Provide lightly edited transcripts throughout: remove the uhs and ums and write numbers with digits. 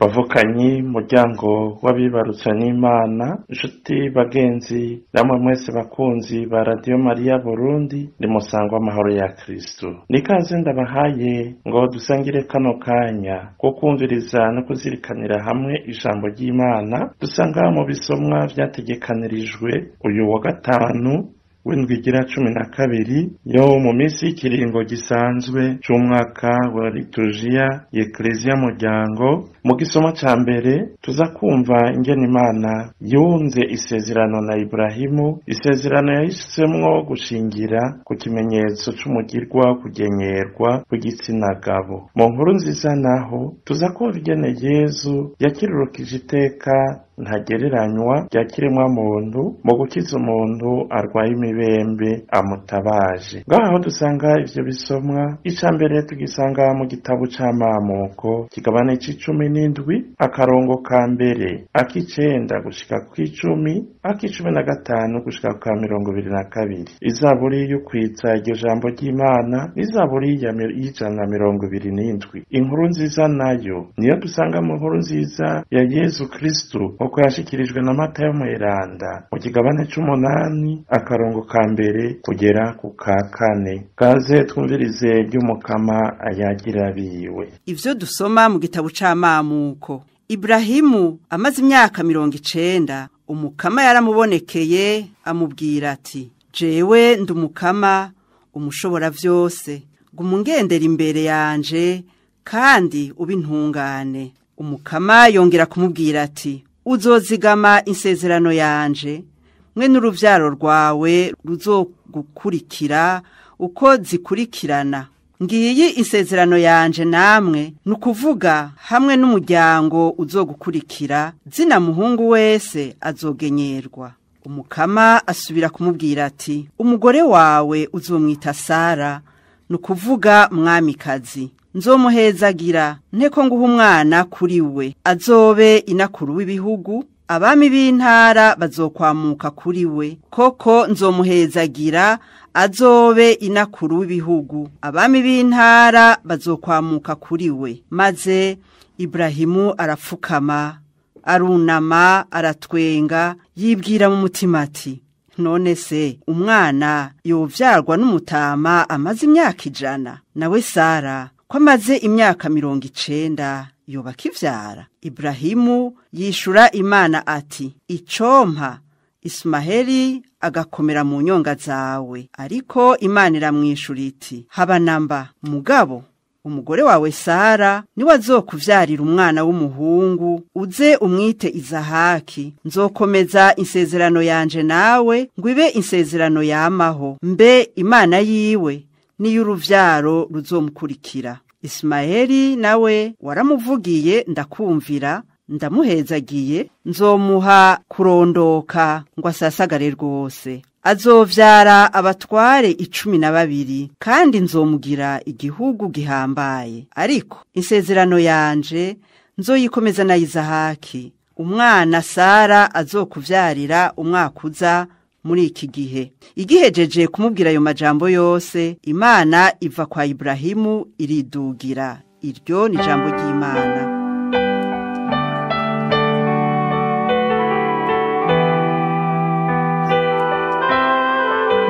Bavukanyi, muryango w'abibarutse n'Imana, inshuti bagenzi namwe mwese bakunzi ba Radio Maria Burundi, nimusangwa amahoro ya Kristo. Nikaze ndabahaye ngo dusangire kano kanya ko kumviriza no kuzirikanira hamwe ijambo ry'Imana dusanga mu bisomwa vyategekanirijwe uyu wa gatanu w'indwi igira 12 yo mu minsi y'ikiringo gisanzwe c'umwaka wa liturgia y'Eklezia muryango. Mu gisoma ca mbere tuza kumva ingene Imana yunze isezerano na Ibrahimu, isezerano yahissemwo gushingira ku kimenyetso c'umugirwa kugenyerwa kw'igitsina gabo. Mu nkuru nziza naho tuza kumva ingene Yezu yakirurukije iteka ntagereranywa rya kiremwa muntu mu gukiza umuntu arwaye imibembe amutabaje. Ngaho dusanga ivyo bisomwa, ica mbere tugisanga mu gitabo c'Amamuko kigabane c'17 akarongo ka mbere ak'icenda gushika kw'icumi ak'15 gushika ka 22. Izaburi y'ukwiza iryo jambo ry'Imana n'izaburi y'127. Inkuru nziza nayo niyo dusanga mu nkuru nziza ya Yezu Kristo uko yashikirijwe na Matayo Mweranda mu kigabane c'8 akarongo ka mbere kugera ku ka 4. Kaze twumvirize ry'Umukama ayagira biwe. Ivyo dusoma mu gitabo c'Amamuko. Ibrahimu amaze imyaka 90, Umukama yaramubonekeye amubwira ati: "Jewe ndumukama umushobora vyose, gumungendera imbere yanje kandi ubintungane." Umukama yongera kumubwira ati: "Uzozigama insezerano yanje mwe n'uruvyaro rwawe ruzogukurikira uko zikurikirana. Ngiyi insezerano yanje namwe, nukuvuga hamwe n'umuryango uzogukurikira, zina muhungu wese azogenyerwa." Umukama asubira kumubwira ati: "Umugore wawe uzomwita Sara, nukuvuga mwamikazi. Nzomuhezagira nteko nguha umwana kuri we, azobe inakuru w'ibihugu, abami b'intara bazokwamuka kuri we. Koko nzomuhezagira azobe inakuru w'ibihugu, abami b'intara bazokwamuka kuri we." Maze Ibrahimu arapfukama, arunama, aratwenga, yibwira mu mutima ati: "None se umwana yovyarwa n'umutama amaze imyaka 100, nawe Sara ko amaze imyaka 90 yoba kivyara?" Ibrahimu yishura Imana ati: "Icompa Ismaheli agakomera mu nyonga zawe." Ariko Imana iramwishura iti: "Haba namba, mugabo umugore wawe Sara niwe azokuvyarira umwana w'umuhungu, uze umwite Izahaki. Nzokomeza insezerano yanje nawe ngo ibe insezerano yamaho, mbe Imana yiwe niy'uruvyaro ruzomukurikira. Ismaeli nawe waramuvugiye ndakumvira, ndamuhezagiye, nzomuha kurondoka ngo asasagare rwose. Azovyara abatware 12, kandi nzomugira igihugu gihambaye. Ariko insezerano yanje nzoyikomeza na Izahaki, umwana Sara azokuvyarira umwaka uza muri iki gihe." Igihejeje kumubwira ayo majambo yose, Imana iva kwa Ibrahimu iridugira. Iryo ni jambo ry'Imana.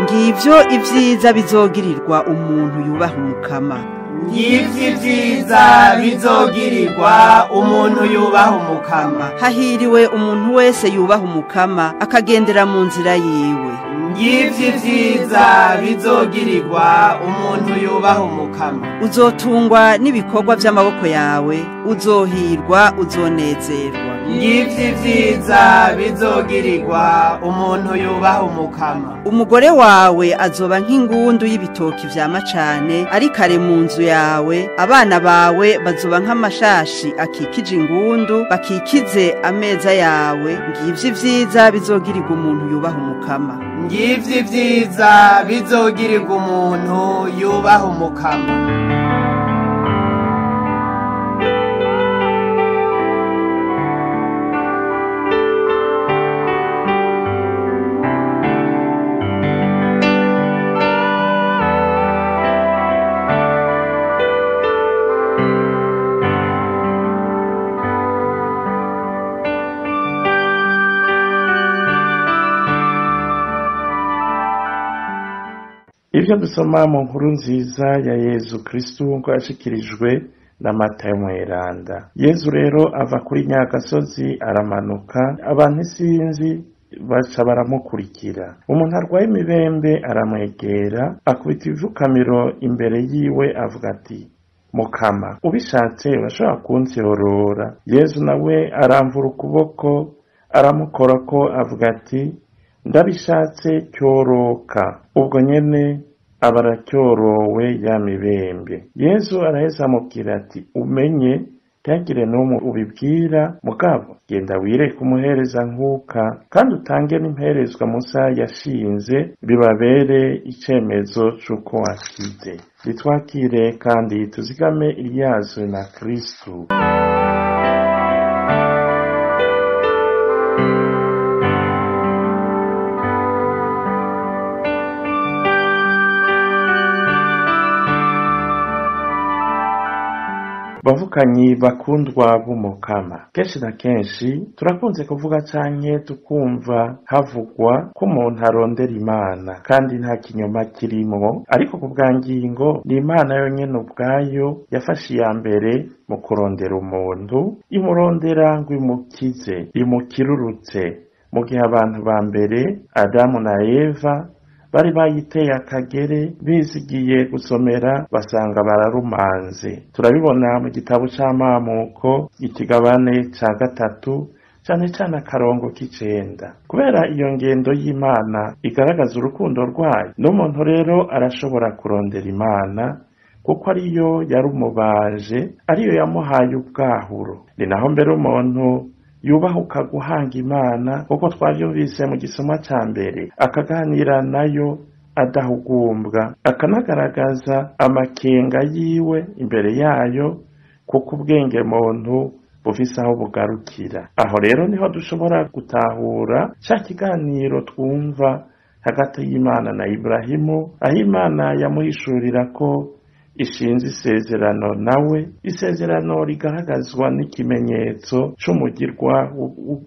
Ngivyo ivyiza bizogirirwa umuntu yubaha Umukama. Ngivyo ivyiza bizogirirwa umuntu yubaha Umukama. Hahiriwe umuntu wese yubaha Umukama akagendera mu nzira yiwe. Ngivyo ivyiza bizogirirwa umuntu yubaha Umukama. Uzotungwa n'ibikorwa vy'amaboko yawe, uzohirwa, uzonezerwa. Ngivyo ivyiza bizogirirwa umuntu yubaha Umukama. Umugore wawe azoba nk'ingundu y'ibitoki vyama cane ari kare mu nzu yawe, abana bawe bazoba nk'amashashi akikije ingundu, bakikize ameza yawe. Ngivyo ivyiza bizogirirwa umuntu yubaha Umukama. Ngivyo ivyiza bizogirirwa umuntu yubaha Umukama. Ngivyo dusoma mu nkuru nziza ya Yezu Kristu ngo yashikirijwe na Matayo Mweranda. Yezu rero ava kuri nyagasozi aramanuka, abantu isinzi baca baramukurikira. Umuntu arwaye imibembe aramwegera, akubita ibivukamiro imbere yiwe avuga ati: Mukama, ubishatse urashobora kunsyorora. Yezu nawe aramvura ukuboko, aramukorako avuga ati: Ndabishatse, cyoroka. Ubwo nyene aba aracyorowe ya mibembe. Yezu araheza amubwira ati: Umenye ntihagire n'umwe ubibwira, mugabo genda wireke umuhereza nkuka, kandi utange n'imperezwa Musa yashinze, bibabere icemezo c'uko wakize. Ritwakire kandi tuzigame iryazwe na Kristu. Bavukanyi bakundwa b'Umukama, kenshi na kenshi turakunze kuvuga canke tukumva havugwa ko umuntu arondera Imana, kandi nta kinyoma kirimwo, ariko ku bwa ngingo ni Imana yonyene ubwayo yafashe iya mbere mu kurondera umuntu, imurondera ngo imukize, imukirurutse. Mu gihe abantu ba mbere Adamu na Eva bari bayiteye akagere, bizigiye gusomera, basanga bararumanze. Turabibona mu gitabo c'Amamuko, ikigabane ca 3, cane cane akarongo k'9. Kubera iyo ngendo y'Imana igaragaza urukundo rwayo, n'umuntu rero arashobora kurondera Imana, kuko ariyo yarumubaje, ariyo yamuhaye ubwahuro. Ni naho mbere umuntu yubahuka guhanga Imana, kuko twavyumvise mu gisoma ca mbere, akaganira nayo adahugumbwa, akanagaragaza amakenga yiwe imbere yayo, kuko ubwenge muntu bufise aho bugarukira. Aho rero niho dushobora gutahura ca kiganiro twumva hagati y'Imana na Ibrahimu, aho Imana yamuhishurira ko ishinze isezerano nawe, isezerano rigaragazwa n'ikimenyetso c'umugirwa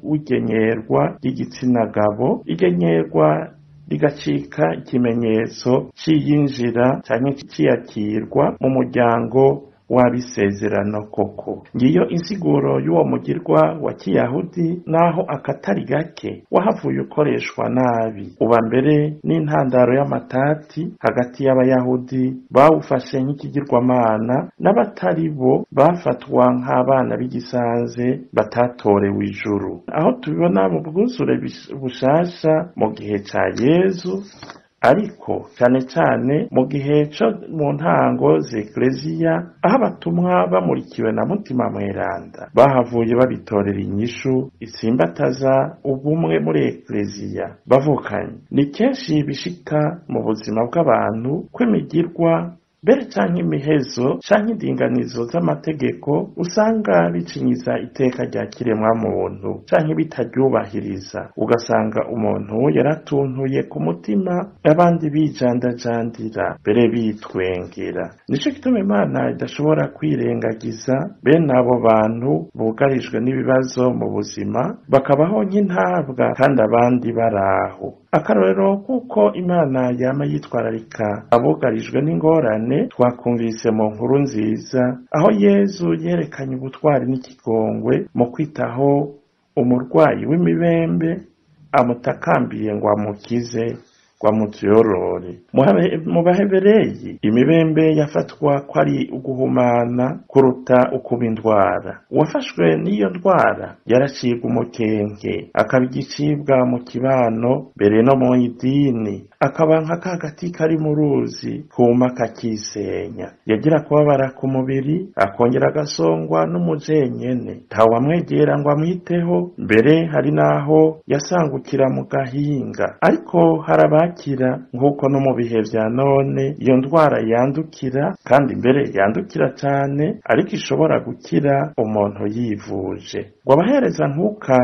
w'igenyerwa ry'igitsina gabo, igenyerwa rigacika ikimenyetso c'iyinjira canke c'iyakirwa mu muryango w'abisezerano koko. Ngiyo insiguro y'uwo mugirwa wa Kiyahudi, naho akatari gake wahavuye ukoreshwa nabi, uba mbere n'intandaro y'amatati hagati y'Abayahudi bawufashe nk'ikigirwamana n'abatari bo bafatwa nk'abana b'igisanze batatorewe ijuru. Aho tubibona mu bwuzure bushasha mu gihe ca Yezu, ariko cane cane mu gihe co mu ntango z'Ekleziya, aho abatumwa bamurikiwe na Mutima Mweranda bahavuye babitorera inyishu itsimbataza ubumwe muri Ekleziya. Bavukanye, ni kenshi bishika mu buzima bw'abantu kw'imigirwa mbere canke imihezo canke indinganizo z'amategeko usanga bicinyiza iteka rya kiremwa muntu canke bitaryubahiriza, ugasanga umuntu yaratuntuye ku mutima, abandi bijandajandira mbere bitwengera. Nico gituma Imana idashobora kwirengagiza bene abo bantu bugarijwe n'ibibazo mu buzima, bakabaho nk'intabwa kandi abandi baraho. Akarorero kuko Imana yama yitwararika abugarijwe n'ingorane twakumvise mu nkuru nziza, aho Yezu yerekanye ubutwari n'ikigongwe mu kwitaho umurwayi w'imibembe amutakambiye ngo amukize, ngo amuvyorore. Mu Bahebereyi imibembe yafatwa ko ari uguhumana kuruta ukuba indwara. Uwafashwe n'iyo ndwara yaracibwa umukenke, akaba igicibwa mu kibano mbere no mu idini, akaba nka ka gati kari mu ruzi kuma kakisenya. Yagira kubabara ku mubiri, akongera agasongwa n'umujenyene, ntawamwegera ngo amwiteho, mbere hari n'aho yasangukira mu gahinga. Ariko harabakira nk'uko no mu bihe vya none iyo ndwara yandukira, kandi mbere yandukira cane, ariko ishobora gukira umuntu yivuje. Ngo abahereza nkuka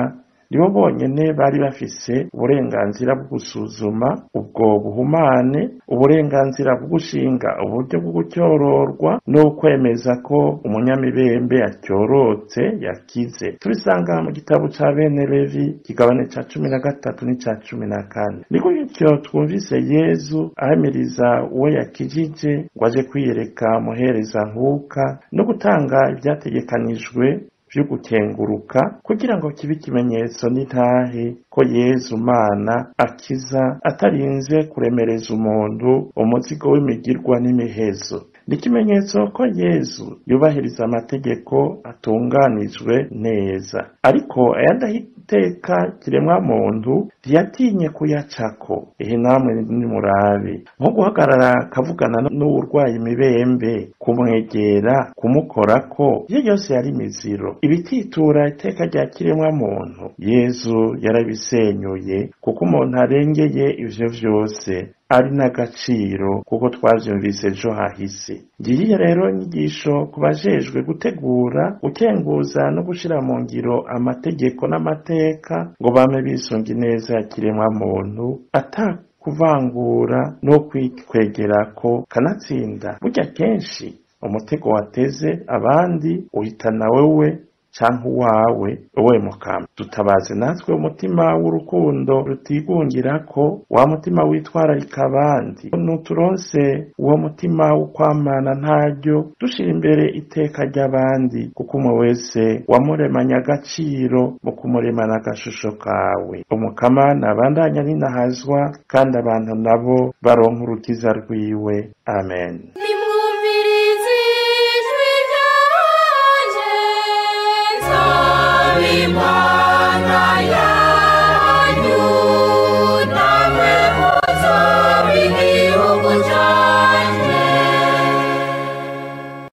Nibo bonyene bari bafise uburenganzira bwo gusuzuma ubwo buhumane, uburenganzira bwo gushinga uburyo bwo gucyororwa no kwemeza ko umunyamibembe yacyorotse yakize. Tubisanga mu gitabo ca bene Levi, kigabane ca 13 n'ica 14. Ni gutyo twumvise Yezu ahamiriza uwo yakijije ngo aje kwiyereka muhereza nkuka no gutanga ibyategekanijwe vyo gukenguruka, kugira ngo kibe ikimenyetso n'intahe ko Yezu Mana akiza atarinze kuremereza umuntu umuzigo w'imigirwa n'imihezo. Ni ikimenyetso ko Yezu yubahiriza amategeko atunganijwe neza, ariko ayadahiteka kiremwa muntu ntiyatinye kuyacako. Ehe namwe nimurabe, nko guhagarara akavugana n'uwurwaye imibembe, kumwegera, kumukorako, iyo yose yari imiziro. Ibititura iteka rya kiremwa muntu Yezu yarabisenyuye, kuko umuntu arengeye ivyo vyose ari n'agaciro, kuko twavyumvise ejo hahise. Ngiyi rero inyigisho ku bajejwe gutegura, gukenguza no gushira mu ngiro amategeko n'amateka, ngo bame bisunga ineza ya kiremwa muntu, ata kuvangura no kwikwegerako. Kanatsinda burya kenshi umutego wateze abandi uhitana wewe canke uwawe. Wowe Mukama, dutabaze natwe umutima w'urukundo rutigungirako, wa mutima witwararika abandi. Nuturonse uwo mutima w'ukwamana ntaryo, dushira imbere iteka ry'abandi, kuko umwe wese wamuremanye agaciro mu kumuremana agashusho kawe. Umukama nabandanya ninahazwa, kandi abantu nabo baronka urukiza rwiwe. Amen.